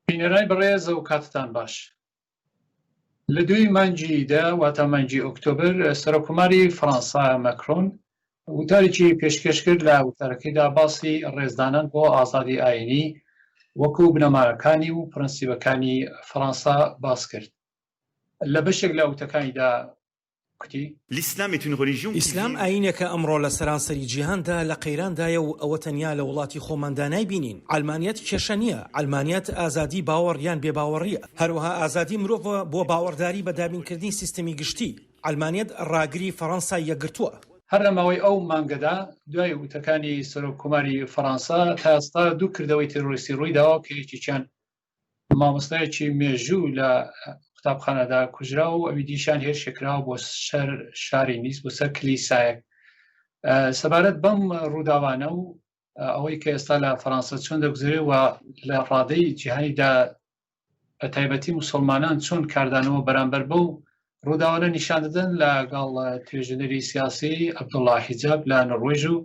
بینەرانی بەڕێز و کاتتان باش. لە دووی مانگی دە واتە مانگی ئۆکتۆبر سەرۆککۆماری فەڕەنسا مەکرۆن وتارێکی پێشکێش کرد لە وتارەکەیدا باسی ڕێزدانان بۆ ئازادی ئاینی وەکو بنەماکانی و پرەنسیبەکانی فەڕەنسا باس کرد لە بەشێک لە وتەکانیدا کوتی. ئیسلام ئایینێکە ئەمڕۆ لە سەرانسەری جیهاندا لە قەیراندایە و ئەوە تەنیا لە وڵاتی خۆماندا نایبینین. عەلمانیەت کێشە نییە، عەلمانیەت ئازادی باوەڕ یان بێباوەڕییە. هەروەها ئازادی مرۆڤە بۆ باوەڕداری بە دابینکردنی سیستەمی گشتی. عەلمانیەت ڕاگری فەڕەنسای یەکگرتووە. هەر لە ماوەی ئەو مانگەدا دوای وتەکانی سەرۆک کۆماری فەڕەنسا تا ئێستا دوو کردەوەی تێرۆریستی ڕوویداوە کە یەکێکیان مامۆستایەکی مێژوو لە قوتابخانەدا کوژرا و ئەوی دیشان هێرشێک کراوە بۆ سەر شاری نیس بۆ سەر کلیسایەک. سەبارەت بەم ڕووداوانە و ئەوەی کە ئێستا لە فەرەنسا چۆن دەگوزرێ و لە ڕادەی جیهانیدا بە تایبەتی مسلمانان چۆن کاردانەوە بەرامبەر بەو ڕووداوانە نیشان دەدەن لەگەڵ توێژەری سیاسی عەبدوڵڵا حیجاب لە نەرویژ و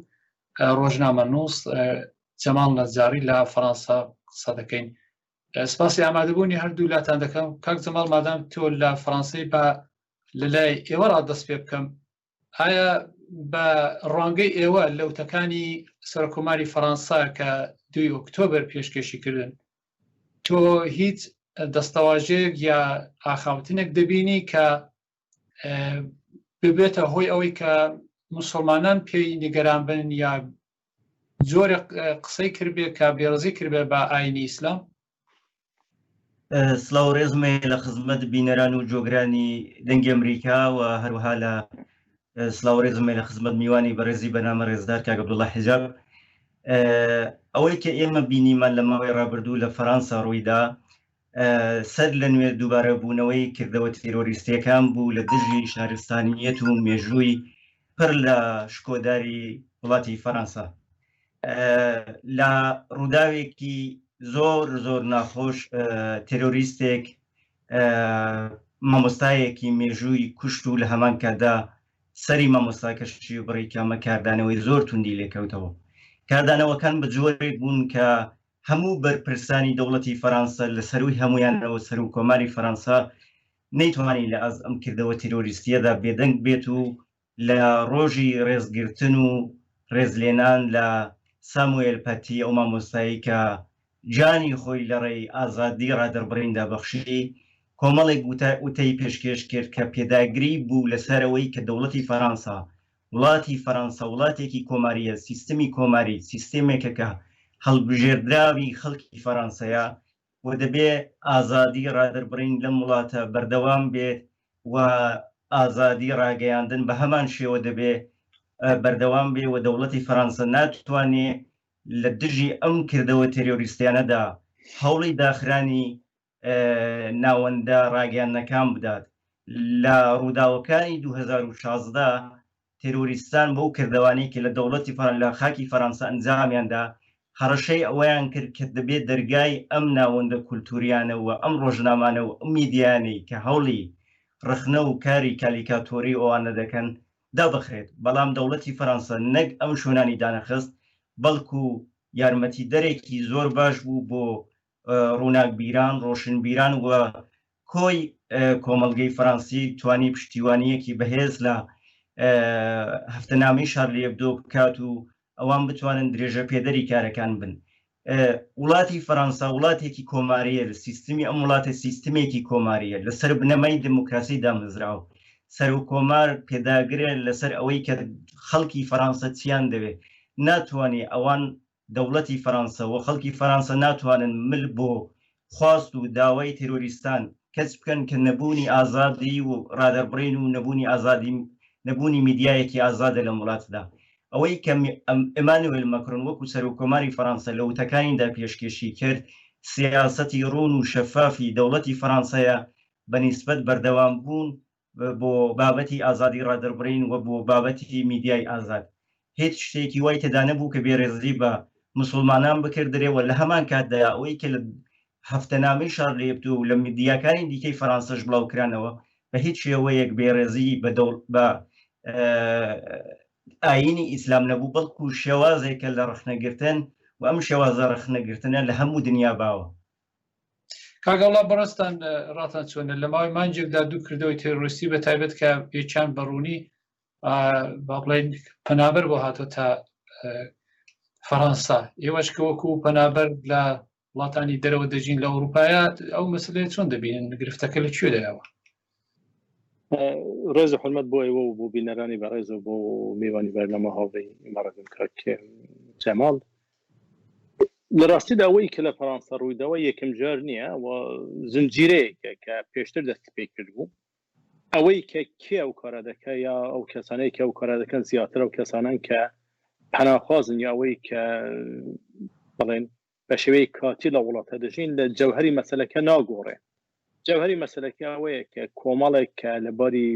ڕۆژنامەنووس جەماڵ نەجاری لە فەرەنسا قسە دەکەین. سپاسی ئامادەبوونی هەردوو لاتان دەکەم. کاک جەماڵ مادام تۆ لە فەرەنسەی با لەلای ئێوە ڕا دەست پێ بکەم. ئایا بە ڕوانگەی ئێوە لە وتەکانی سەرۆککۆماری فەرەنسا کە دووی ئۆکتۆبر پێشکێشی کردن تۆ هیچ دەستەواژەیەک یا ئاخاوتنێک دەبینی کە ببێتە هۆی ئەوەی کە مسلمانان پێی نیگەران بن یا جۆرێک قسەی کردبێ کە بێڕزی کردبێ بە ئاینی ئیسلام؟ سڵاو ڕێزم هەیە لە خزمەت بینەران و جۆگرانی دەنگی ئەمریکا و هەروەها لە سڵاو ڕێزم هەیە لە خزمەت میوانی بەڕێزی بەنامە ڕێزدار کاک عەبدوڵڵا حیجاب. ئەوەی کە ئێمە بینیمان لە ماوەی ڕابردوو لە فەرەنسا ڕوویدا سەر لە نوێ دووبارەبوونەوەی کردەوە تیرۆریستییەکان بوو لە دژی شارستانییەت و مێژووی پڕ لە شکۆداری وڵاتی فەرەنسا. لە ڕووداوێکی زۆر زۆر ناخۆش تێرۆریستێک مامۆستایەکی مێژووی کوشت و لە هەمان کاتدا سەری مامۆستاکەشی بڕی کە ئەمە کاردانەوەی زۆر توندی لێکەوتەوە. کاردانەوەکان بە جۆرێک بوون کە هەموو بەرپرسانی دەوڵەتی فەرانسە لە سەرووی هەموویانەوە سەرۆک کۆماری فەرانسە نەیتوانی لە ئاست ئەم کردەوە تیرۆریستییەدا بێدەنگ بێت و لە ڕۆژی ڕێزگرتن و ڕێزلێنان لە ساموئێل پەتی ئەو مامۆستایەی کە گیانی خۆی لە ڕێی ئازادی ڕادەربڕیندا بەخشی کۆمەڵێک وتەی پێشکێش کرد کە پێداگری بوو لەسەر ئەوەی کە دەوڵەتی فەرانسە وڵاتی فەرەنسا وڵاتێکی کۆمارییە، سیستمی کۆماری سیستێمێکە کە هەڵبژێردراوی خەڵکی فەرەنسەیە و دەبێ ئازادی ڕادەربڕین لەم وڵاتە بەردەوام بێت و ئازادی ڕاگەیاندن بە هەمان شێوە دەبێ بەردەوام بێ و دەوڵەتی فەرەنسا ناتوانێ لە دژی ئەم کردەوە تێرۆریستیانەدا هەوڵی داخرانی ناوەندە ڕاگەیاندنەکان بدات. لە ڕووداوەکانی 2016 تێرۆریستان بەو کردەوانەی کە لە دەوڵەتی لە خاکی فەرەنسا ئەنجامیان دا، هەڕەشەی ئەوەیان کرد کە دەبێت دەرگای ئەم ناوەندە کولتووریانە و ئەم ڕۆژنامانە و ئەم میدیایانەی کە هەوڵی ڕەخنە و کاری کالیکاتۆری و ئەوانە دەکەن دابخرێت. بەڵام دەوڵەتی فەرەنسا نەک ئەم شوێنانی دانەخست، بەڵکو یارمەتیدەرێکی زۆر باش بوو بۆ ڕووناکبیران، ڕۆشنبیران و کۆی کۆمەڵگەی فەرەنسی توانی پشتیوانییەکی بەهێز لە هەفتەنامەی شارلی ئێبدۆ بکات و ئەوان بتوانن درێژەپێدەری کارەکان بن. وڵاتی فەرەنسا وڵاتێکی کۆمارییە، سیستمی ئەم وڵاتە سیستمێکی کۆمارییە، لەسەر بنەمای دێموکراسی دامەزراوە. سەرۆککۆمار پێداگرە لەسەر ئەوەی کە خەڵکی فەرەنسا چیان دەوێت، ناتوانێ ئەوان دەوڵەتی فەرەنسە و خەڵکی فەرەنسە ناتوانن مل بۆ خواست و داوای تێرۆریستان کەچ بکەن کە نەبوونی ئازادی و ڕادەربڕین و نەبوونی ئازادی نەبوونی میدیایەکی ئازادە لەم وڵاتدا. ئەوەی کە ئێمانوێل مەکرۆن وەکو سەرۆککۆماری فەرەنسە لە وتەکانیدا پێشکێشی کرد سیاسەتی ڕوون و شەفافی دەوڵەتی فەرەنسەیە بە نیسبەت بەردەوامبوون بۆ بابەتی ئازادی ڕادەربڕین و بۆ بابەتی میدیای ئازاد هیچ شتێکی وای تێدا نەبوو کە بێڕێزی بە مسوڵمانان بکردرێ و لە هەمان کاتدا ئەوەی کە لە هەفتەنامەی شارلی ئێبدۆ و لە میدیاکانی دیکەی فەرانسەش بڵاو کرانەوە بە هیچ شێوەیەک بێڕێزی بە دەوڵ بە ئایینی ئیسلام نەبوو بەڵکو شێوازێکە لە ڕەخنەگرتن و ئەم شێوازە ڕەخنەگرتنە لە هەموو دنیا باوە. کاک عەبدوڵا بەڕێزتان ڕاتان چۆنە لە ماوەی مانگێکدا دوو کردەوەی تێرۆریستی بە تایبەت کە یەکیان بەڕوونی با بڵێن پەنابەر بۆ هاتۆ تا فەڕەنسا ئێوەش کە وەکو پەنابەر لە وڵاتانی دەرەوە دەژین لە ئەوروپایە ئەو مەسلەیە چۆن دەبینن گرفتەکە لە کوێدایەوە؟ ڕێز و حرمەت بۆ ئێوە و بۆ بینەرانی بەڕێز و بۆ میوانی بەرنامە هاوڕێی بەڕێزم کاک جەماڵ لە ڕاستیدا ئەوەی کە لە فەرانسە ڕوویداوە یەکەم جار نییە و زنجیرەیەکە کە پێشتر دەستی پێ کردبوو ئەوەی کە کێ ئەو کارە دەکە یا ئەو کەسانەی کە ئەو کارە دەکەن زیاتر ئەو کەسانن کە پەناخوازن یا ئەوەی کە بڵێن بە شێوەی کاتی لە وڵاتە دەژین لە جەوهری مەسلەکە ناگۆڕێ جەوهری مەسلەکە ئەوەیە کە کۆمەڵێک کە لە باری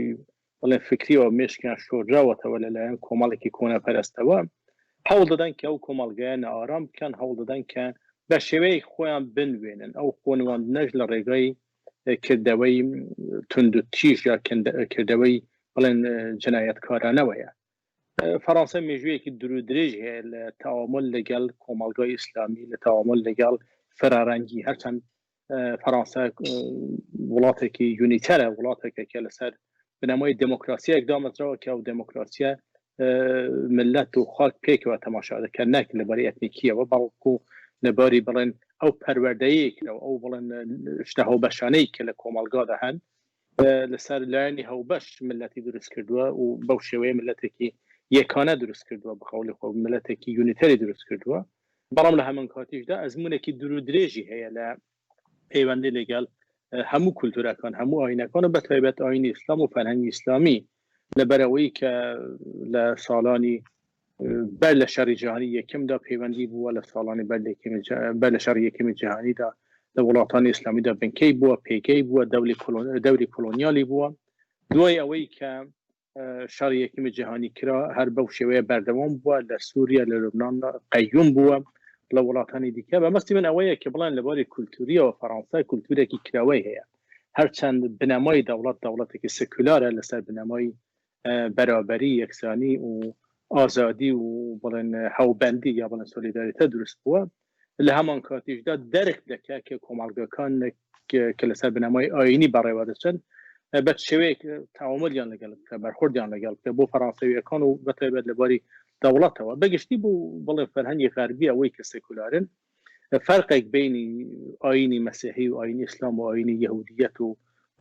بڵێن فکریەوە مێشکیان شۆردراوەتەوە لەلایەن کۆمەڵێکی کۆنەپەرستەوە هەوڵ دەدەن کە ئەو کۆمەڵگایە نائارام بکەن هەوڵ دەدەن کە بە شێوەیەک خۆیان بنوێنن ئەو خۆنواندنەش لە ڕێگای کردەوەی توند و تیژ یا کردەوەی بڵێن جنایەتکارانەوەیە فەڕانسە مێژوویەکی دوور و درێژ هەیە لە تەعامول لەگەڵ کۆمەڵگای ئیسلامی لە تەعامول لەگەڵ فرارەنگی هەرچەند فەڕانسە وڵاتێکی یونیتەرە وڵاتێکە کە لەسەر بنەمای دموکراسیەک دامەزراوە کە ئەو دموکراسیە ملت و خاک پێکەوە تەماشا دەکەن نەک لەباری ئەتنیکیەوە بەڵکو لەباری بڵێن ئەو پەروەردەیە کرەوە ئەو بڵێن شتە هاوبەشانەی کە لە کۆمەڵگادا هەن لەسەر لایەنی هاوبەش ملەتی دروست کردووە و بەو شێوەیە ملەتێکی یەکانە دروست کردووە بەقەولی خۆ ملەتێکی unitaire ی دروست کردووە بەڵام لە هەمان کاتیشدا ئەزمونێکی دوور و درێژی هەیە لە پەیوەندی لەگەڵ هەموو کولتورەکان هەموو ئاینەکان و بە تایبەت ئاینی ئیسلام و فەرهەنگی ئیسلامی لەبەرەوەی کە لە ساڵانی بەر لە شەڕی جیهانی یەکەمدا پەیوەندی بووە لە ساڵانی بەر بەر لە شەڕی یەکەمی جیهانیدا لە وڵاتانی ئیسلامیدا بنکەی بووە پێگەی بووە دەولی دەوری کۆلۆنیالی بووە دوای ئەوەی کە شەڕی یەکەمی جیهانی کرا هەر بەو شێوەیە بەردەوام بووە لە سووریا لە لوبناان قەیوم بووە لە وڵاتانی دیکە بەمەستی من ئەوەیە کە بڵێن لە باری کولتوریەوە فەڕەنسا کولتورێکی کراوەی هەیە هەرچەند بنەمای دەوڵەت دەوڵەتێکی سکولارە لەسەر بنەمای بەرابەری، یەکسانی و ئازادی و بڵێن هاوبەندی یا بڵێن solidarité دروست بووە، لە هەمان کاتیشدا دەرک دەکا کە کۆمەڵگەکان کە لەسەر بنەمای ئایینی بەڕێوە دەچن بە شێوەیەک تەعامولیان لەگەڵ بکە، بەرخوردیان لەگەڵ بکە بۆ فەڕانسەوییەکان و بەتایبەت لە باری دەوڵەتەوە بەگشتی بۆ بڵێن فەرهەنگی غەربی ئەوەی کە سێکولارن فەرقێک بینی ئاینی مەسیحی و ئاینی ئیسلام و ئاینی یەهودیەت و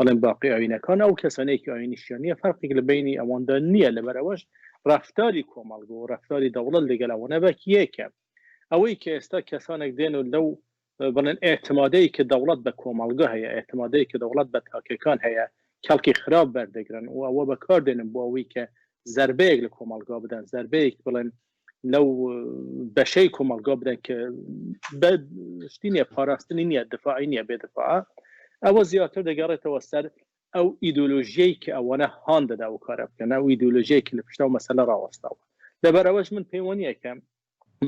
بەڵێن باقی ئاینەکان ئەو کەسانێکی ئاینیشیان نییە فەرقێک لە بینی ئەواندا نییە لەبەرەوەش ڕفتاری کۆمەڵگە و ڕفتاری دەوڵەت لەگەڵ ئەوانە بەک یەکە ئەوەی کە ئێستا کەسانێک دێن و لەو بڵێن ئاعتمادەی کە دەوڵەت بە کۆمەڵگە هەیە ئاعتمادەی کە دەوڵەت بە تاکەکان هەیە کەڵکی خراپ بەردەگرن و ئەوە بەکاردێنن بۆ ئەوەی کە زربەیەک لە کۆمەڵگا بدەن زربەیەک بڵێن لەو بەشەی کۆمەڵگا بدەن کە شتی نییە پاراستنی نییە دفاعی نییە بێ دفاع ئەوە زیاتر دەگەڕێتەوە سەر ئەو ئیدۆلۆژیەی کە ئەوانە هان دەدا و کارە بکەن ئەو ئیدۆلۆژیەی کە لە پشتەوە مەسەلە ڕاوەستاوە لەبەر ئەوەش من پێوەنیە کە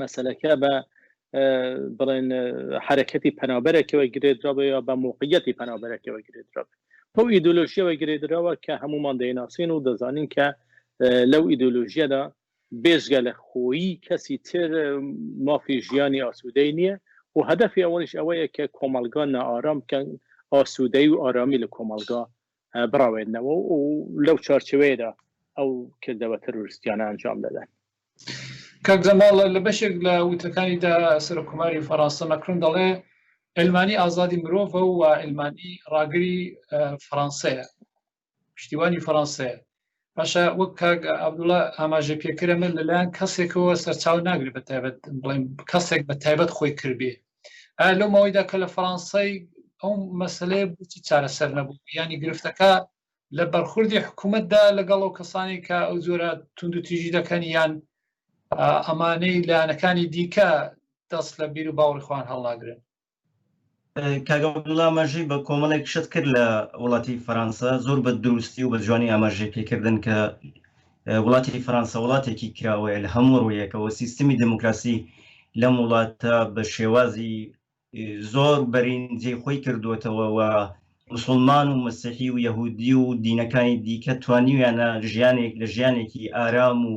مەسەلەکە بە بڵێن حرەکەتی پەنابەرێکەوە گرێدراوە یا بە موقعیەتی پەنابەرێکەوە گرێدراوە بەو ئیدۆلۆژیەوە گرێدراوە کە هەمومان دەیناسین و دەزانین کە لەو ئیدۆلۆژیەدا بێجگە لە خۆیی کەسی تر مافی ژیانی ئاسوودەی نییە و هەدەفی ئەوانیش ئەوەیە کە کۆمەڵگا نائارام بکەن ئاسوودەی و ئارامی لە کۆمەڵگا بڕاوێنەوە و لەو چوارچێوەیەدا ئەو کردەوە تەرۆریستیانە ئەنجام دەدەن. کاک جەماڵ لە بەشێک لە وتەکانیدا سەرۆککۆماری فەڕانسە مەکرون دەڵێ عیلمانی ئازادی مرۆڤە و عیلمانی ڕاگری فەڕانسەیە. پشتیوانی فەڕەنسەیە. باشە وەک کاک عەبدوڵا ئاماژە پێکرد ئەمە لەلایەن کەسێکەوە سەرچاو ناگرێت بە تایبەت بڵێن کەسێک بە تایبەت خۆی کردبێ ئایا لەو ماوەیدا کە لە فەڕەنسای ئەو مەسلەیە بچی چارەسەر نەبوو ینی گرفتەکە لە بەرخوردی حکوومەتدا لەگەڵ ئەو کەسانی کە ئەو جۆرە تونند و تیژی دەکەن یان ئەمانەی لایەنەکانی دیکە دەست لە بیر و باوەڕی خۆیان هەڵناگرن کاک عەبدوڵا ئاماژەی بە کۆمەڵێک شت کرد لە وڵاتی فەرەنسا زۆر بە دروستی و بە جوانی ئاماژەی پێکردن کە وڵاتی فەرەنسا وڵاتێکی کراوەیە لە هەموو ڕوویەکەوە سیستمی دموکراسی لەم وڵاتە بە شێوازی زۆر بەرین جێی خۆی کردووەتەوە و مسلمان و مەسیحی و یەهودی و دینەکانی دیکە توانیویانە ژیانێک لە ژیانێکی ئارام و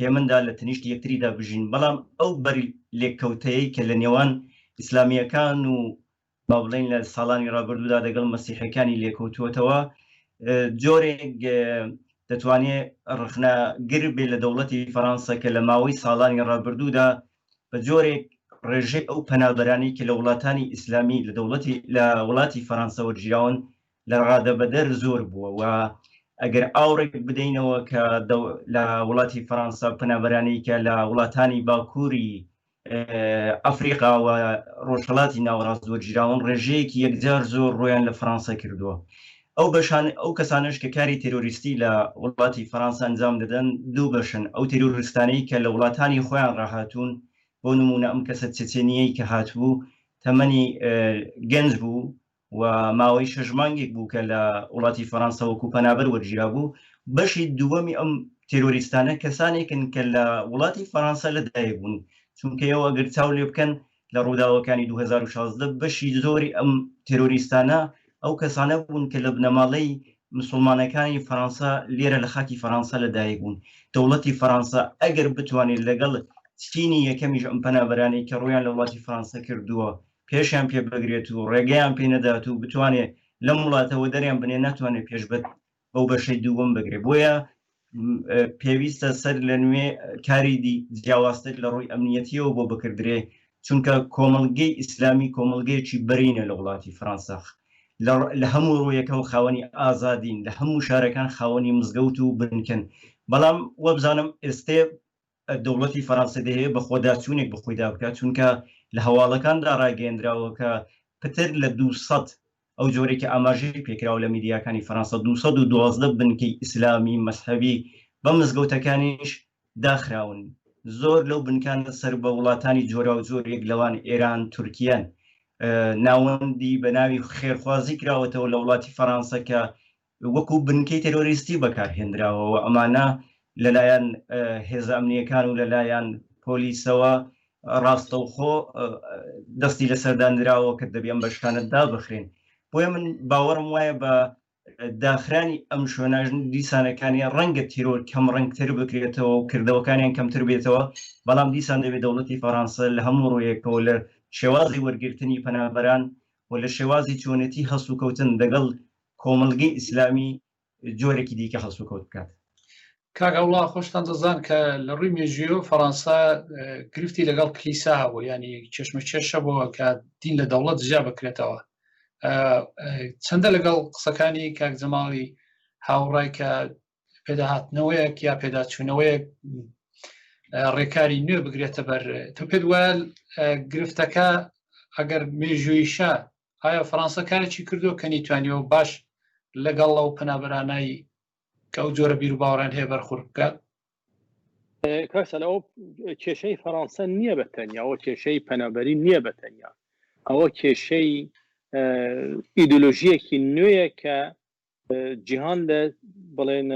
هێمندا لە تەنیشت یەکتریدا بژین، بەڵام ئەو بەرلێککەوتەیەی کە لە نێوان ئیسلامییەکان و. با بڵێین لە ساڵانی ڕابردوودا دەگەڵ مەسیحەکانی لێکەوتووەتەوە جۆرێک دەتوانێت ڕخنەگر بێ لە دەوڵەتی فەڕەنسا کە لە ماوەی ساڵانی ڕابردوودا بە جۆرێک ڕێژەی ئەو پەنابەرانەی کە لە وڵاتانی ئیسلامی لە دەوڵەتی لە وڵاتی فەڕەنسا وەرگیراون لە ڕادەبەدەر زۆر بووە و ئەگەر ئاوڕێک بدەینەوە کە لە وڵاتی فەڕەنسا پەنابەرانی کە لە وڵاتانی باکووری ئەفریقا و ڕۆژهەڵاتی ناوەڕاست وەرگیراون ڕێژەیەکی یەکجار زۆر ڕۆیان لە فەڕەنسا کردووە. ئەو بەشان ئەو کەسانەش کە کاری تێرۆریستی لە وڵاتی فەڕەنسا ئەنجام دەدەن دوو بەشن، ئەو تێرۆریستانەی کە لە وڵاتانی خۆیان ڕاهاتوون بۆ نموونە ئەم کەسە چێچێنییەی کە هاتبوو تەمەنی گەنج بوو و ماوەی شەش مانگێک بوو کە لە وڵاتی فەڕەنسا وەکو پەنابەر وەرگیرابوو. بەشی دووەمی ئەم تێرۆریستانە کەسانێکن کە لە وڵاتی فەڕەنسا لەدایک بوون، چونکە ئێوە ئەگەر چاو لێ بکەن لە ڕووداوەکانی 2016 بەشی زۆری ئەم تێرۆریستانە ئەو کەسانە بوون کە لە بنەماڵەی مسوڵمانەکانی فەڕەنسا لێرە لە خاکی فەڕەنسا لەدایک بوون. دەوڵەتی فەڕەنسا ئەگەر بتوانێت لەگەڵ چینی یەکەمیش ئەم پەنابەرانەی کە ڕوویان لە وڵاتی فەڕەنسا کردووە پێشیان پێ بگرێت و ڕێگەیان پێ نەدات و بتوانێت لەم وڵاتەوە دەریان بنێ ناتوانێت پێش بە بەو بەشەی دووەم بگرێت بۆیە پێویستە سەر لە نوێ کاری جیاوازتر لە ڕووی ئەمنیەتیەوە بۆ بکردرێ چونکە کۆمەڵگەی ئیسلامی کۆمەڵگەیەکی بەرینە لە وڵاتی فەرەنسا لە هەموو ڕوویەکەوە خاوەنی ئازادین لە هەموو شارەکان خاوەنی مزگەوت و بنکەن بەڵام وەبزانم ئێستێ دەوڵەتی فەرەنسا دەیەوێت بەخۆداچوونێک بەخۆیدا بکات، چونکە لە هەواڵەکاندا ڕاگەیەندراوە کە پتر لە 200 ئەو جۆرەی کە ئاماژەی پێکراوە لە میدیاکانی فەرەنسا 212 بنکەی ئیسلامی مەزهەبی بە مزگەوتەکانیش داخراون. زۆر لەو بنکانە سەر بە وڵاتانی جۆراوجۆر یەک لەوان ئێران، تورکیەن. ناوەندی بە ناوی خێرخوازی کراوەتەوە لە وڵاتی فەرەنسا کە وەکو بنکەی تێرۆریستی بەکارهێنراوە و ئەمانە لەلایەن هێزە ئەمنییەکان و لەلایەن پۆلیسەوە ڕاستەوخۆ دەستی لەسەردانراوە کە دەبێ ئەم بەشانە دابخرێن. بۆیە من باوەڕم وایە بە داخرانی ئەم شوێناش دیسانەکانی ڕەنگە تیرۆر کەم ڕەنگتر بکرێتەوە و کردەوەکانیان کەمتر بێتەوە، بەڵام دیسان دەبێت دەوڵەتی فەڕانسە لە هەموو ڕوویەکەوە لە شێوازی وەرگرتنی پەنابەران و لە شێوازی چۆنێتی هەڵسوکەوتن دەگەڵ کۆمەڵگەی ئیسلامی جۆرێکی دیکە هەڵسوکەوت بکات. کاک عەوڵا خۆشتان دەزان کە لە ڕووی مێژوویەوە فەڕەنسا گرفتی لەگەڵ کلیسا هەبوو ینی چێشمە کێشە بۆ کە دین لە دەوڵەت جیا بکرێتەوە چەندە لەگەڵ قسەکانی کاک جەماڵی هاوڕای کە پێداهاتنەوەیەک یا پێداچوونەوەیەک ڕێکاری نوێ بگرێتە بەر تۆ پێت وایە گرفتەکە ئەگەر مێژوویشە ئایا فەڕەنسا کارێکی کردووە کە نیتوانیەوە باش لەگەڵ ئەو پەنابەرانای کە ئەو جۆرە بیر و باوەڕیان هەیە بەرخورد بکات؟ کاک ئەو کێشەی فەڕەنسا نییە بە تەنیا ئەوە کێشەی پەنابەری نییە بە تەنیا ئەوە کێشەی ئیدۆلۆژیەکی نوێیە کە جیهان لە بڵێن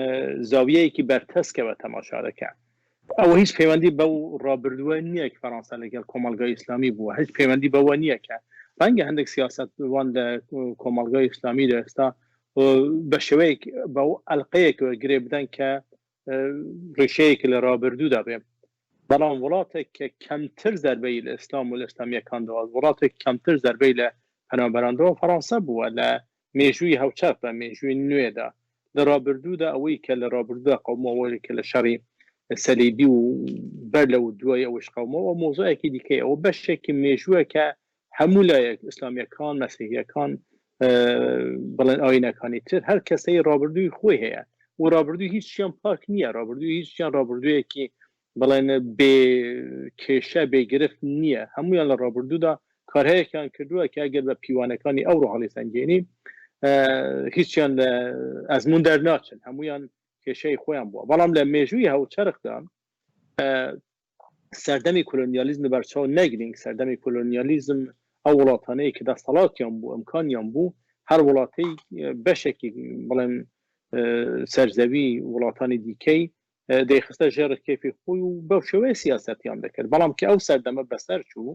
زاویەیەکی بەرتەسکەوە تەماشا دەکە ئەوە هیچ پەیوەندی بەو ڕابردووە نییە کە فەڕەنسا لەگەڵ کۆمەڵگای ئیسلامی بووە هیچ پەیوەندی بەوە نییە کە ڕەنگە هەندێک سیاسەتوان لە کۆمەڵگای ئیسلامی لە ئێستا بە شێوەیەک بەو ئەلقەیەکەوە گرێ بدەن کە ڕیشەیەک لە ڕابردوودا بێ بەڵام وڵاتێک کە کەمتر زەربەی لە ئیسلام و لە ئیسلامیەکان داوە وڵاتێک کەمتر زەربەی لە پەنابەران داوە فەڕەنسا بووە لە مێژووی هاوچەرخدا مێژووی نوێدا لە ڕابردوودا ئەوەی کە لە ڕابردوودا قەومەوە کە لە شەڕی سەلیبی و بەر لەو دوای ئەوەش قەومەوە مۆزایەکی دیکەی ئەوە بەشێکی مێژووە کە هەموو لایەک ئیسلامیەکان مەسیحیەکان بڵێن ئاینەکانی تر هەر کەسەی ڕابردووی خۆی هەیە و ڕابردووی هیچیان پاک نییە ڕابردووی هیچیان ڕابردوویەکی بڵێن بێ کێشە بێ گرفت نییە هەمویان لە ڕابردوودا کارهەیەکیان کردووە کە ئەگەر بە پیوانەکانی ئەو ڕۆ هەڵیسەنگێنی هیچیان لە ئەزمون دەرناچن هەمویان کێشەی خۆیان بووە بەڵام لە مێژووی هاوچەرخدا سەردەمی کۆلۆنیالیزم بەرچاو نەگرین سەردەمی کۆلۆنیالیزم ئەو وڵاتانەی کە دەستەڵاتیان بوو ئەمکانیان بوو هەر وڵاتی بەشێکی بڵێن سەرزەوی وڵاتانی دیکەی دەیخستە ژێر کێفی خۆی و بەو شێوەیە سیاسەتیان دەکرد بەڵام کە ئەو سەردەمە بەسەر چوو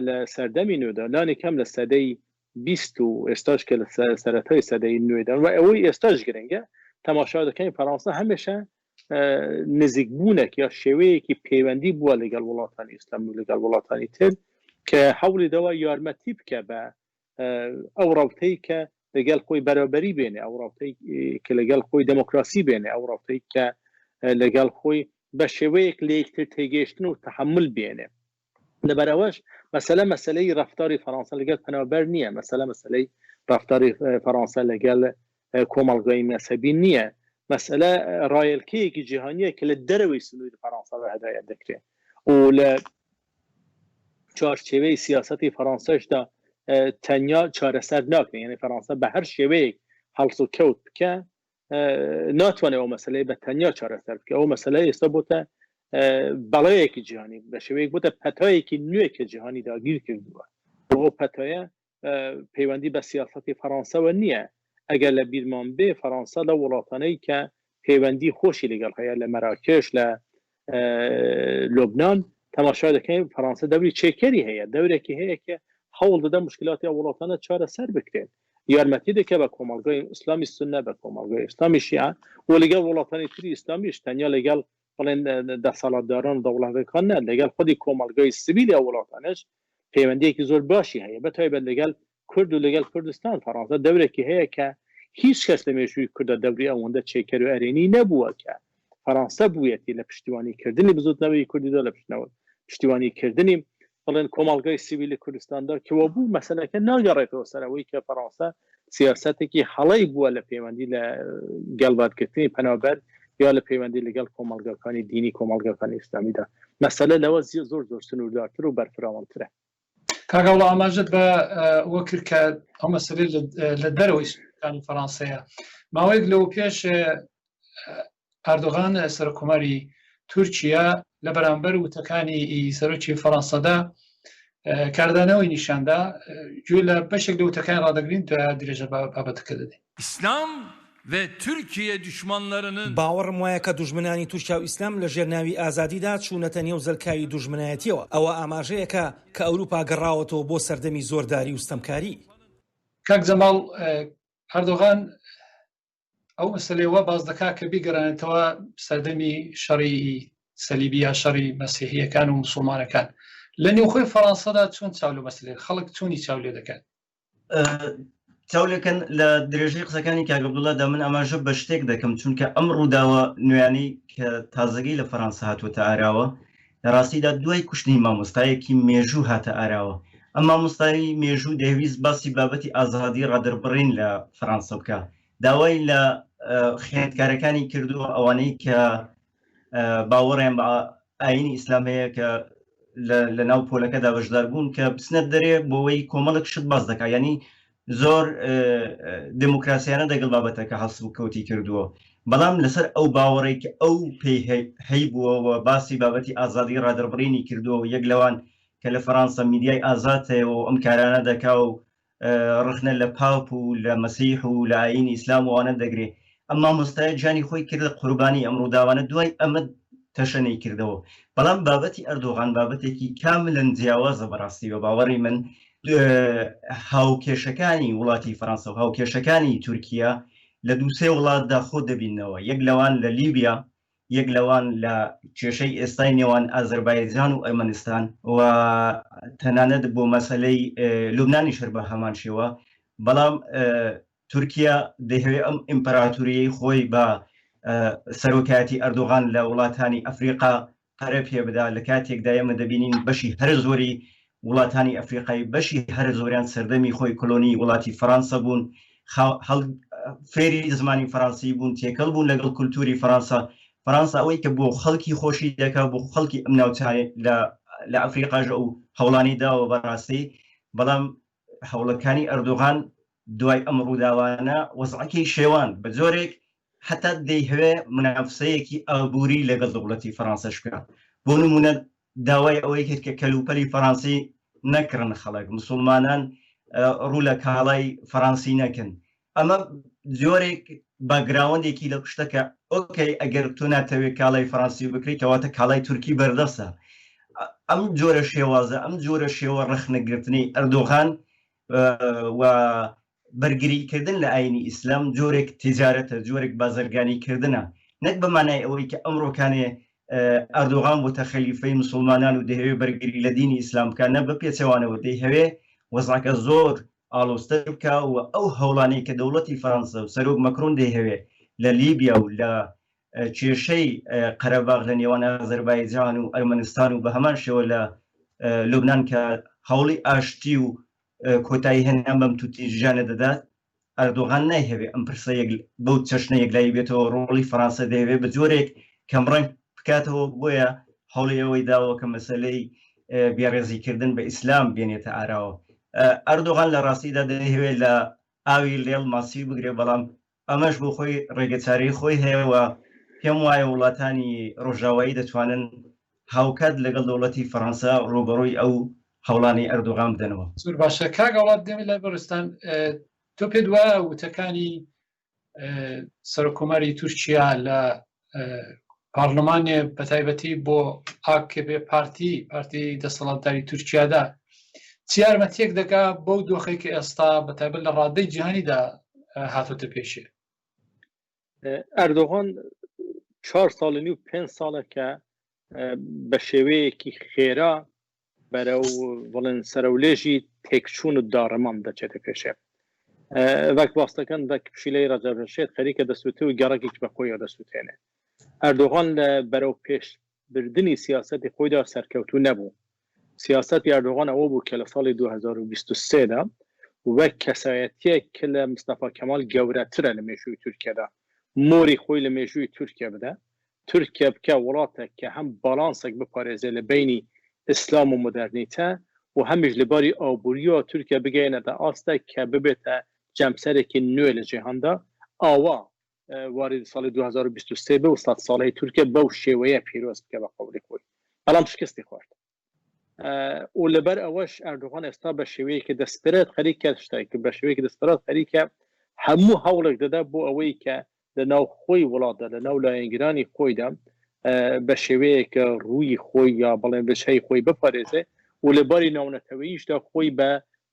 لە سەردەمی نوێدا لانی کەم لە سەدەی 20 و ئێستاش کە لە سەرەتای سەدەی نوێدا و ئەوەی ئێستاش گرنگە تەماشا دەکەین فەرەنسا هەمێشە نزیکبوونێک یا شێوەیەکی پەیوەندی بووە لەگەڵ وڵاتانی ئیسلام و لەگەڵ وڵاتانی تر کە هەوڵی داوە یارمەتی بکە بە. ئەو ڕەوتەی کە لەگەڵ خۆی بەرابەری بێنێ، ئەو ڕەوتەی کە لەگەڵ خۆی دێموکراسی بێنێ، ئەو ڕەوتەی کە لەگەڵ خۆی بە شێوەیەک لە یەکتر تێگەیشتن و تەحەمول بێنێ. لەبەر ئەوەش مەسەلە مەسەلەی ڕەفتاری فەرانسە لەگەڵ پەنابەر نییە، مەسەلە مەسەلەی ڕەفتاری فەرانسە لەگەڵ کۆمەڵگای مەزهەبی نییە، مەسەلە ڕایەلکەیەکی جیهانییە کە لە دەرەوەی سنووری فەرانسەوە هەدایەت دەکرێت و لە چوارچێوەی سیاسەتی فەرانسەشدا تەنیا چارەسەر ناکرێت، یعنی فەرانسە بە هەر شێوەیەک هەڵسوکەوت بکە ناتوانێت ئەو مەسلەی بە تەنیا چارەسەر بکە. ئەو مەسلە ئێستا بۆتە بەڵەیەکی جیهانی، بە شێوەیەک بۆتە پەتایەکی نوێ کە جیهانی داگیر کردووە. ئەو پەتایە پەیوەندی بە سیاسەتی فەرانسەوە نییە. ئەگەر لە بیرمان بێ فەرانسە لەو وڵاتانەی کە پەیوەندی خۆشی لەگەڵ هەیە لە مەراکش، لە لوبناان تەماشا دەکەین فەرانسە دەوری چێکەری هەیە، دەورێکی هەیە کە هەوڵ دەدا مشکلاتی ئەو وڵاتانە چارەسەر بکرێن، یارمەتی دەکە بە کۆمەڵگای ئیسلامی سوننە، بە کۆمەڵگای ئیسلامی شیعە و لەگەڵ وڵاتانی تری ئیسلامیش، تەنیا لەگەڵ بڵێن دەسەڵاتداران و دەوڵەتەکان نە، لەگەڵ خودی کۆمەڵگای سڤیلی ئەو وڵاتانەش پەیوەندیەکی زۆر باشی هەیە، بە تایبەت لەگەڵ کورد و لەگەڵ کوردستان. فەڕانسە دەورێکی هەیە کە هیچ کەس لە مێژووی کورددا دەوری ئەوەندە چێکەر و ئەرێنی نەبووە کە فەڕانسە بوویەتی لە پشتیوانی کردنی بزوتنەوەی کوردیدا، لە پشتیوانی کردنی بڵێن کۆمەڵگای سیویلی کوردستاندا. کەوە بوو مەسەلەکە ناگەڕێتەوە سەر ئەوەی کە فەڕانسە سیاسەتێکی هەڵەی بووە لە پەیوەندی لە گەڵ وەرگرتنی پەنابەر یا لە پەیوەندی لەگەڵ کۆمەڵگاکانی دینی، کۆمەڵگاکانی ئیسلامیدا. مەسەلە لەوە زۆر زۆر سنووردارتر و بەرفراوانترە. کاک عەبدوڵا ئاماژەت بە ئەوە کرد کە ئەو مەسەلەی لە دەرەوەی سنوورەکانی فەڕانسەیە. ماوەیەک لەوە پێش ئەردۆغان سەرۆککۆماری تورکیا لە بەرامبەر وتەکانی سەرۆکی فەڕەنسەدا کاردانەوەی نیشاندا. گوێ لە بەشێک لە وتەکانی ڕادەگرین تا درێژە بە بابەتەکە دەدەین. İslam ve Türkiye düşmanlarının. باوەڕم وایە کە دوژمنانی تورکیا و ئیسلام لە ژێر ناوی ئازادیدا چوونەتە نێو زەلکاوی دوژمنایەتیەوە. ئەوە ئاماژەیەکە کە ئەوروپا گەڕاوەتەوە بۆ سەردەمی زۆرداری و ستەمکاری. کاک جەماڵ، ئەردۆغان ئەو مەسەلەیە وا باس دەکات کە بیگەڕێنێتەوە سەردەمی شەڕی سەلیبی یا شەڕی مەسیحییەکان و مسوڵمانەکان. لە نێوخۆی فەڕەنسەدا چۆن چاو لەو مەسەلەیە، خەڵک چۆنی چاو لێ دەکات؟ چاو لێکەن لە درێژەی قسەکانی کاک عەبدوڵڵادا من ئاماژە بە شتێک دەکەم، چونکە ئەم ڕووداوە نوێیانەی کە تازەگەی لە فەرەنسا هاتووەتە ئاراوە لە ڕاستیدا دوای کوشتنی مامۆستایەکی مێژوو هاتە ئاراوە. ئەم مامۆستای مێژوو دەیویست باسی بابەتی ئازادی ڕادەربڕین لە فەرەنسا بکا، داوای لە خوێندکارەکانی کردووە ئەوانەی کە باوەڕیان بە ئاینی ئیسلام هەیە کە لە ناو پۆلەکەدا بەشدار بوون کە بچنە دەرێ بۆەوەی کۆمەڵک شت باس دەکا، یعنی زۆر دموکراسیانە دەگەڵ بابەتەکە هەڵسوکەوتی کردووە، بەڵام لەسەر ئەو باوەڕێک کە ئەو پێی هەیبووە و باسی بابەتی ئازادی ڕادەربڕینی کردووە و یەک لەوان کە لە فەرانسە میدیای ئازاد هەیە و ئەم کارانە دەکا و ڕەخنە لە پاپ و لە مەسیح و لە ئایینی ئیسلام و ئەوانە دەگرێ، ئەم مامۆستایە گیانی خۆی کردە قوربانی ئەم ڕووداوانە، دوای ئەمە تەشەنەی کردەوە. بەڵام بابەتی ئەردۆغان بابەتێکی کاملەن جیاوازە بەڕاستی بە باوەڕی من هاوکێشەکانی وڵاتی فەرەنسا و هاوکێشەکانی تورکیا لە دوو سێ وڵاتدا خۆ دەبیننەوە، یەک لەوان لە لیبیا، یەک لەوان لە کێشەی ئێستای نێوان ئازەربایجان و ئەرمەنستان و تەنانەت بۆ مەسەلەی لوبنانیش هەر بە هەمان شێوە. بەڵام تورکیا دەیهەوێ ئەم ئیمپراتوریەی خۆی بە سەرۆکایەتی ئەردۆغان لە وڵاتانی ئەفریقا پەرە پێ بدا، لە کاتێکدا ئێمە دەبینین بەشی هەرە زۆری وڵاتانی ئەفریقای بەشی هەرە زۆریان سەردەمی خۆی کۆلۆنی وڵاتی فەرەنسا بوون، فێری زمانی فەرەنسی بوون، تێکەڵ بوون لەگەڵ کولتوری فەرەنسا. فەرەنسا ئەوەی کە بۆ خەڵکی خۆشی دەکا، بۆ خەڵکی ئەم ناوچانەی لە ئەفریقاش ئەو هەوڵانی داوە بەڕاستی، بەڵام هەوڵەکانی ئەردۆغان دوای ئەم ڕووداوانە وەزعەکەی شێواند بە جۆرێک حتا دەیهەوێ منافسەیەکی ئابووری لەگەڵ دەوڵەتی فەرەنسەش بکا. بۆ نموونە داوای ئەوەی کرد کە کەلوپەلی فەرەنسی نەکڕن، خەڵک مسوڵمانان ڕوو لە کاڵای فەرەنسی نەکەن. ئەمە جۆرێک background ێکی لە پشتە کە okay ئەگەر تۆ ناتەوێت کاڵای فەرەنسی بکڕی کەواتە کاڵای تورکی بەردەستە. ئەم جۆرە شێوازە، ئەم جۆرە شێوە ڕەخنەگرتنەی ئەردۆغان و بەرگریکردن لە ئاینی ئیسلام جۆرێک تیجارەتە، جۆرێک بازرگانی کردنە، نەک بە مانای ئەوەی کە ئەمڕۆکانێ ئەردۆغان بۆتە خەلیفەی مسوڵمانان و دەیهەوێ بەرگری لە دینی ئیسلام بکات، نە بە پێچەوانەوە دەیهەوێ وەزعەکە زۆر. ئاڵۆزتر بکا و ئەو هەوڵانەی کە دەوڵەتی فەرەنسا و سەرۆک مەکرۆن دەیهەوێ لە لیبیا و لە کێشەی قەرەباغ لە نێوان ئازەربایجان و ئەرمەنستان و بە هەمان شێوە لە لوبناان کە هەوڵی ئاشتی و کۆتایی هێنان بەم توتیژانە دەدات ئەردۆغان نایهەوێ ئەم پرسە یەک بەو چەشنە یەکلایی بێتەوە ڕۆڵی فەرانسە دەیەوێ بە جۆرێک کەمڕەنگ بکاتەوە بۆیە هەوڵی ئەوەی داوە کە مەسەلەی بێڕێزیکردن بە ئیسلام بێنێتە ئاراوە ئەردۆغان لە ڕاستیدا دەیهەوێت لە ئاوی لێڵ ماسی بگرێ بەڵام ئەمەش بۆ خۆی ڕێگەچارەی خۆی هەیە و پێم وایە وڵاتانی ڕۆژاوایی دەتوانن هاوکات لەگەڵ دەوڵەتی فەڕەنسا ڕووبەڕووی ئەو هەوڵانەی ئەردۆغان بدەنەوە. زۆر باشە کاک ئاوات دێمە لای بەڕێزتان تۆ پێت وایە وتەکانی سەرۆک کۆماری تورکیا لە پارلمانێ بە تایبەتی بۆ ئاکپ پارتی پارتی دەسەڵاتداری تورکیادا چ یارمەتیەک دەکا بەو دۆخێک کە ئێستا بە تایبەت لە ڕادەی جیهانیدا هاتۆتە پێشێ؟ ئەردۆغان چوار ساڵ و نیو پێنج ساڵە کە بە شێوەیەکی خێرا بەرەو بڵێن سەرەولێژی تێکچوون و داڕمان دەچێتە پێشێ وەک باستەکەن وەک پشیلەی ڕەجەب شێت خەریکە دەسووتێ و گەڕەکێک بە خۆیەوە دەسووتێنێ ئەردۆغان لە بەرەو پێش بردنی سیاسەتی خۆیدا سەرکەوتوو نەبوو سیاسەتی ئەردۆغان ئەوە بوو کە لە ساڵی 2023 دا وەک کەسایەتیەک کە لە مستەفا کەمال گەورەترە لە مێژووی تورکیادا مۆری خۆی لە مێژووی تورکیا بدە تورکیا بکە وڵاتێک کە هەم باڵانسێک بپارێزێ لە بەینی ئیسلام و مۆدەرنیتە و هەمیش لە باری ئابووریەوە تورکیا بگەیەنێتە ئاستێک کە ببێتە جەمسەرێکی نوێ لە جیهاندا ئاوا واردی ساڵی 2023 بێ و سەد ساڵەی تورکیا بەو شێوەیە پیرۆز بکە بە قەولی خۆی بەڵام شکستی خوارد و لەبەر ئەوەش ئەردۆغان ئێستا بە شێوەیەکی دەستپرێت خەریکە شتێک بە شێوەیەکی دەستپرات خەریکە هەموو هەوڵێک دەدا بۆ ئەوەی کە لە ناو خۆی وڵاتدا لە ناو لایەنگرانی خۆیدا بە شێوەیەک ڕووی خۆی یا بڵێن بچەی خۆی بپارێزێ و لە باری ناونەتەوەیشدا خۆی بە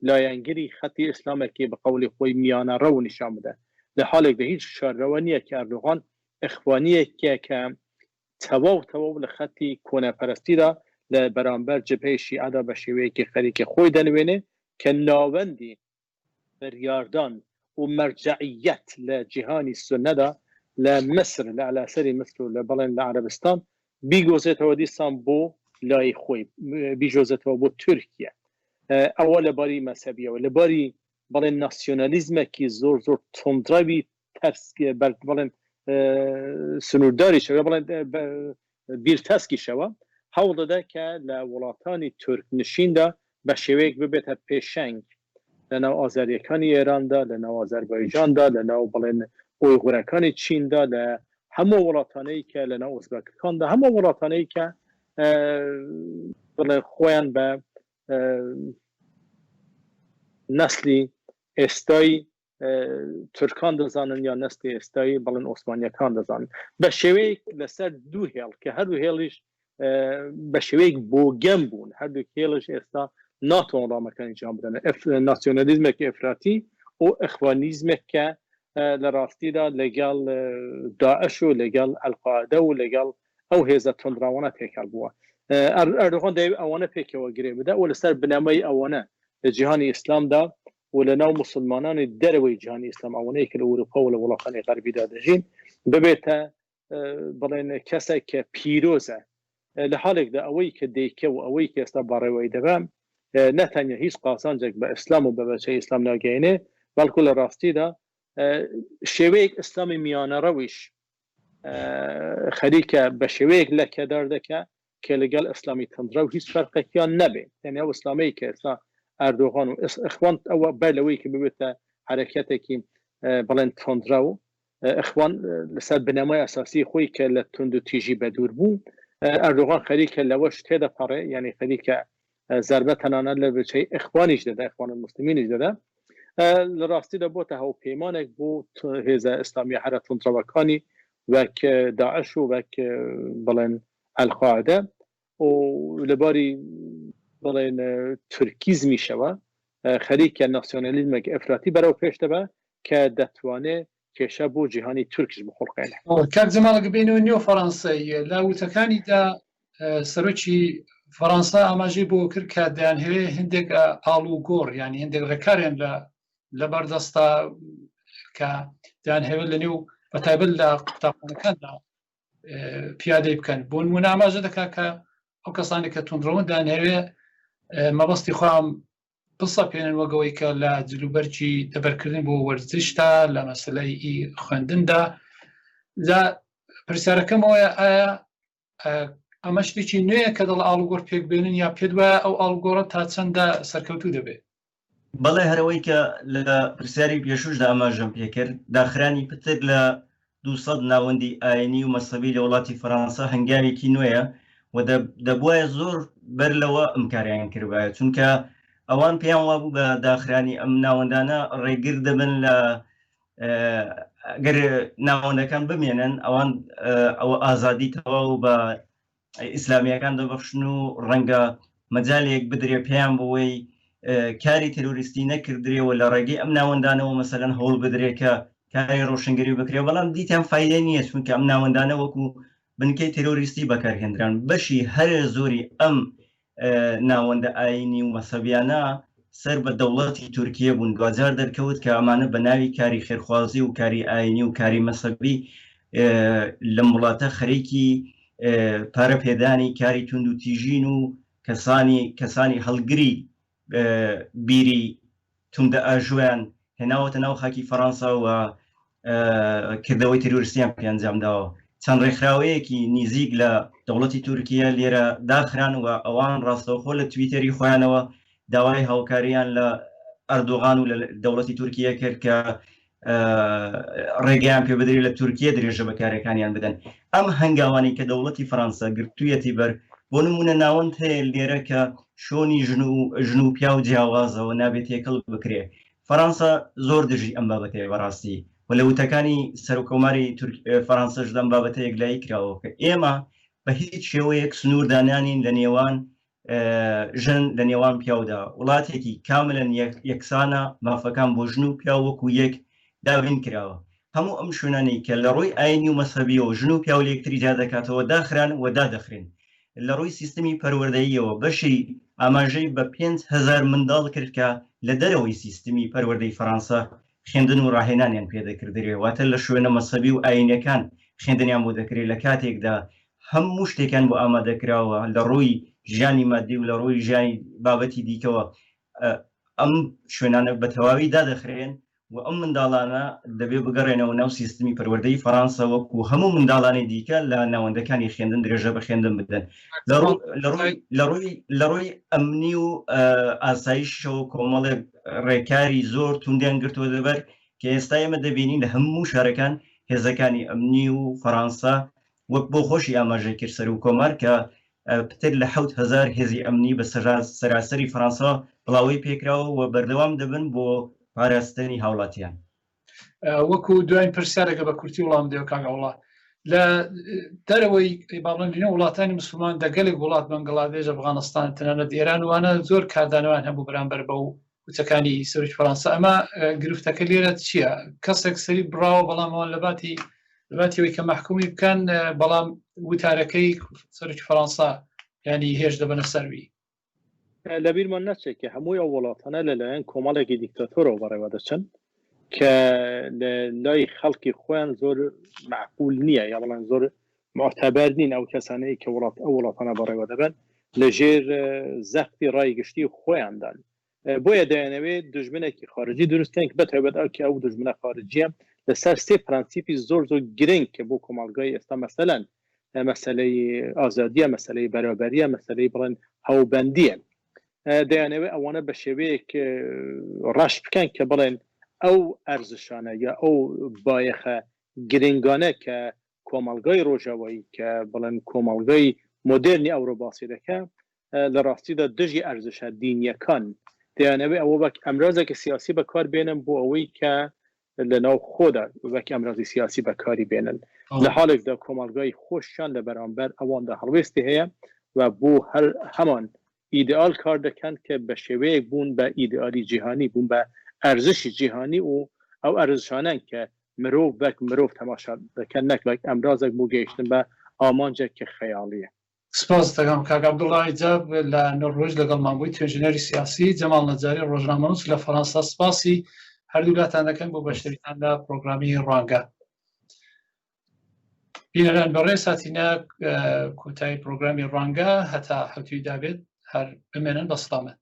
لایەنگری خەتی ئیسلامێکی بە قەولی خۆی میانەڕەو نیشان بدە لە حاڵێکدا هیچ شارەوە نییە کە ئەردۆغان ئەخوانیەکە کە تەواو تەواو لە خەتی کۆنەپەرستیدا لە بەرامبەر جبهەی شیعەدا بە شێوەیەکی خەریکە خۆی دەنوێنێ کە ناوەندی بریاردان و مەرجەعیەت لە جیهانی سوننەدا لە میسر لە ئەلاسەری میسر و لە بەڵێن لە عەرەبستان بیگۆزێتەوە دیسان بۆ لای خۆی بیگۆزێتەوە بۆ تورکیە ئەوە لە باری مەسەبیەوە لە باری بەڵێن ناسیۆنالیزمێکی زۆر زۆر توندڕەوی تەرس بڵێن سنوورداریشەوە بڵێن بیرتەسکیشەوە هەوڵ دەدا کە لە وڵاتانی تورک نشیندا بە شێوەیەک ببێتە پێشەنگ لە ناو ئازەریەکانی ئێراندا لە ناو ئازەربایجاندا لە ناو بڵێن ئۆیغورەکانی چیندا لە هەموو وڵاتانەی کە لە ناو ئۆزبەکەکاندا هەموو وڵاتانەی کە بڵێن خۆیان بە نەسلی ئێستای تورکان دەزانن یا نەستی ئێستایی بەڵێن ئۆسمانیەکان دەزانن بە شێوەیەک لەسەر دوو هێڵ کە هەردوو هێڵیش بە شێوەیەک بۆگەم بوون هەردوو هێڵش ئێستا ناتوان ڕامەکانی جیان بدەن ناسیۆنالیزمێکی ئەفراتی و ئەخوانیزمێک کە لە ڕاستیدا لەگەڵ داعش و لەگەڵ ئەلقاعدە و لەگەڵ ئەو هێزە تونندڕاوانە تێکەڵ بووە ئەردۆغان دەیەوێت ئەوانە پێکەوە گرێ بدە و لەسەر بنەمای ئەوانە لە جیهانی ئیسلامدا و لە ناو موسڵمانانی دەرەوەی جیهانی ئیسلام ئەوانەی کە لە ئەوروپا و لە وڵاتانی غەربیدا دەژین ببێتە بڵێن کەسێک کە پیرۆزە لە حاڵێکدا ئەوەی کە دەیکە و ئەوەی کە ئێستا بەڕێوەی دەبە نەتەنیا هیچ قازانجێک بە ئیسلام و بە بەچەی ئیسلام ناگەینێ بەڵکو لە ڕاستیدا شێوەیەک ئیسلامی میانەڕەویش خەریکە بە شێوەیەک لەکەدار دەکە کە لەگەڵ ئیسلامی تەندڕەو هیچ فەرقێکیان نەبێ یعنی ئەو ئیسلامەی کە ئێستا ئەردۆغان و ئیخوان ئەوە بەر لەوەی کە ببێتە حەرەکەتێکی بڵێن تۆندرەو ئەخوان لەسەر بنەمای ئەساسی خۆی کە لە توند و تیژی بەدوور بوو ئەردۆغان خەریکە لەوەش تێدەپەڕێ یعنی خەریکە زربە تەنانەت لە بچەی ئەخوانیش دەدا ئەخوان مسلمینیش دەدا لە ڕاستیدا بۆتە هاوپەیمانێک بۆ هێزە ئیسلامیە هەرە توندڕەوەکانی وەک داعش و وەک بڵێن ئەلقاعدە و لەباری بڵێن تورکیزمیشەوە خەریکە ناسیۆنالیزمێک ئەفراتی بەرەو پێش دەبە کە دەتوانێت کێشە بۆ جیهانی تورکش بخوڵقێنێ. کاک جەماڵ گە بێینەوە نێو فەڕەنسای لە وتەکانیدا سەرۆکی. فەڕەنسا ئاماژەی بۆ کرد کە دەیانهەوێ هندێک ئاڵوگۆڕ یانی هندێک ڕێکاریان لە لەبەردەستە کە دەیانهەوێت لە نێو بەتایبەت لە قوتابخانەکاندا پیادەی بکەن بۆ نمونە ئاماژە دەکات کە ئەو کەسانی کە توندڕەون دەیانهەوێ مەبەستی خۆیان بسەپێنن وەک ئەوەی کە لە جلوبەرگی دەبەرکردن بۆ وەرزشدا لە مەسلەی خوێندندا جا پرسیارەکەم ئەوەیە ئایا ئەمە شتێکی نوێیە کە دەڵ ئاڵوگۆڕ پێک بێنن یا پێت وایە ئەو ئاڵوگۆڕە تا چەندە سەرکەوتوو دەبێت؟ بەڵێ هەرەوەی کە لە پرسیاری پێشوشدا ئاماژەم پێکرد داخرانی پتر لە 200 ناوەندی ئاینی و مەسەبی لە وڵاتی فەرەنسا هەنگاوێکی نوێیە و دەبوایە زۆر بەر لەوە ئەم کاریان کردبایە چونکە ئەوان پێیان وابوو بە داخرانی ئەم ناوەندانە ڕێگر دەبن لە گەر ناوەندەکان بمێنن ئەوان ئەوە ئازادی تەواو بە ئیسلامیەکان دەبەخشن و ڕەنگە مەجالێک بدرێ پێیان بۆی کاری تێرۆریستی نەکردرێ و لە ڕێگەی ئەم ناوەندانەوە مەسەلەن هەوڵ بدرێ کە کاری ڕۆشنگەری بکرێ بەڵام دیتیان فایدەی نییە چونکە ئەم ناوەندانە وەکو بنکەی تێرۆریستی بەکارهێنران بەشی هەرە زۆری ئەم ناوەندە ئایینی و مەسەبیانە سەر بە دەوڵەتی تورکیە بوون، دواجار دەرکەوت کە ئەمانە بە ناوی کاری خێرخوازی و کاری ئایینی و کاری مەسەبی لەم وڵاتە خەریکی پارە پێدانی کاری توندوتیژین و کەسانی کەسانی هەڵگری بیری توندئاژۆیان هێناوەتە ناو خاکی فەڕەنسا و کردەوەی تیرۆریستیان پێ ئەنجام داوە. چەند ڕێکخراوەیەکی نیزیک لە دەوڵەتی تورکیە لێرە داخران و ئەوان ڕاستەوخۆ لە تویتەری خۆیانەوە داوای هاوکاریان لە ئەردۆغان و لە دەوڵەتی تورکیە کرد کە ڕێگەیان پێ بدرێت لە تورکیە درێژە بە کارەکانیان بدەن. ئەم هەنگاوانەی کە دەوڵەتی فەرەنسا گرتوویەتی بەر، بۆ نموونە ناوەند هەیە لێرە کە شۆنی ژن و ژن و پیاو جیاوازە و نابێت تێکەڵ بکرێ. فەرەنسا زۆر دژی ئەم بابەتەیە بەڕاستی و لە وتەکانی سەرۆککۆماری فەرەنسەش ئەم بابەتە یەکلایی کراوە کە ئێمە بە هیچ شێوەیەک سنوور دانانین لە نێوان ژن لە نێوان پیاودا وڵاتێکی کاملەن یەکسانە مافەکان بۆ ژن و پیاو وەکو یەک دابین کراوە هەموو ئەم شوێنانەی کە لە ڕووی ئاینی و مەزهەبیەوە ژن و پیاو لە یەکتری جیا دەکاتەوە داخران و دادەخرێن لە ڕووی سیستمی پەروەردەییەوە بەشی ئاماژەی بە 5000 منداڵ کرد کە لە دەرەوەی سیستمی پەروەردەی فەرەنسا خوێندن و ڕاهێنانیان پێدەکردرێ واتە لە شوێنە مەزهەبی و ئاینیەکان خوێندنیان بۆ دەکرێت لە کاتێکدا هەموو شتێکیان بۆ ئامادەکراوە لە ڕووی ژیانی مادی و لە ڕووی ژیانی بابەتی دیکەوە ئەم شوێنانە بە تەواوی دادەخرێن و ئەم منداڵانە دەبێ بگەڕێنەوە ناو سیستمی پەروەردەی فەڕانسە وەکو هەموو منداڵانی دیکە لە ناوەندەکانی خوێندن درێژە بە خوێندن بدەن لە ڕووی ئەمنی و ئاسایشەوە کۆمەڵێک ڕێکاری زۆر توندیان گرتووە لەبەر کە ئێستا ئێمە دەبینین لە هەموو شارەکان هێزەکانی ئەمنی و فەڕانسە وەک بۆ خۆشی ئاماژەی کرد سەرۆک کۆمار کە پتر لە 7000 هێزی ئەمنی بە سەراسەری فەڕەنسا بڵاوەی پێکراوە و بەردەوام دەبن بۆ پاراستنی هاوڵاتیان. وەکو دوایین پرسیارەکە بە کورتی وڵام دێ کاک عەوڵا لە دەرەوەی باڵێن لە وڵاتانی مسلمان دەگەلێک وڵات بەنگڵادێش ئەفغانستان تەنانەت ئێران وانە زۆر کاردانەوان هەبوو بەرامبەر بەو وتەکانی سەرۆکی فەرەنسا ئەمە گرفتەکە لێرە چییە کەسێک سەری بڕاوە بەڵام ئەوان لە باتی لە باتی ئەوەی کە مەحکومی بکەن بەڵام وتارەکەی سەرۆکی فەرەنسا ینی هێش دەبەنە سەروی لەبیرمان نەچێت کە هەمووی ئەو وڵاتانە لەلایەن کۆمەڵێکی دیکتاتۆرەوە بەڕێوە دەچن کە لە لای خەڵکی خۆیان زۆر معقول نییە یا بەڵام زۆر معتەبەر نین ئەو کەسانەی کە وڵات ئەو وڵاتانە بەڕێوە دەبەن لەژێر زەختی ڕای گشتی خۆیاندان بۆیە دەیانەوێت دژمنێکی خارجی دروست کەن بە تایبەت ئەو کە ئەو دژمنە خارجیە لەسەر سێ پرەنسیپی زۆر زۆر گرنگ کە بۆ کۆمەڵگای ئێستا مەسەلەن مەسەلەی ئازادیە مەسەلەی بەرابەریە مەسەلەی بڵێن هاوبەندیە دەیانەوێت ئەوانە بە شێوەیەک ڕەش بکەن کە بڵێن ئەو ئەرزشانە یا ئەو بایەخە گرنگانە کە کۆمەڵگای ڕۆژاوایی کە بڵێن کۆمەڵگای مۆدێرنی ئەورۆ باسی دەکە لە ڕاستیدا دژی ئەرزشە دینیەکان دەیانەوێت ئەوە وەک ئەمرازێکی سیاسی بەکار بێنن بۆ ئەوەی کە لە ناو خۆدا وەک ئەمرازی سیاسی بەکاری بێنن لە حاڵێکدا کۆمەڵگای خۆشیان لە بەرامبەر ئەواندا هەڵوێستی هەیە و بۆ هەر هەمان ئیدئال کار دەکەن کە بە شێوەیەک بوون بە ئیدئالی جیهانی بوون بە ئەرزشی جیهانی و ئەو ئەرزشانەن کە مرۆڤ وەک مرۆڤ تەماشا دەکەن نەک وەک ئەمرازێک بۆ گەیشتن بە ئامانجێک کە خەیاڵیە. سپاس دەکەم کاک عەبدوڵڵا ئیجاب لە نۆروێژ لەگەڵمان بووی توێژینەری سیاسی جەماڵ نەجاری ڕۆژنامەنووس لە فەرەنسا سپاسی هەردوولاتان دەکەم بۆ بەشداریتان لە پرۆگرامی ڕوانگە. بینەران بەڕێز هاتینە کۆتایی پرۆگرامی ڕوانگە هەتا حوتوی دابێت هەر بمێنن بە سڵامەت.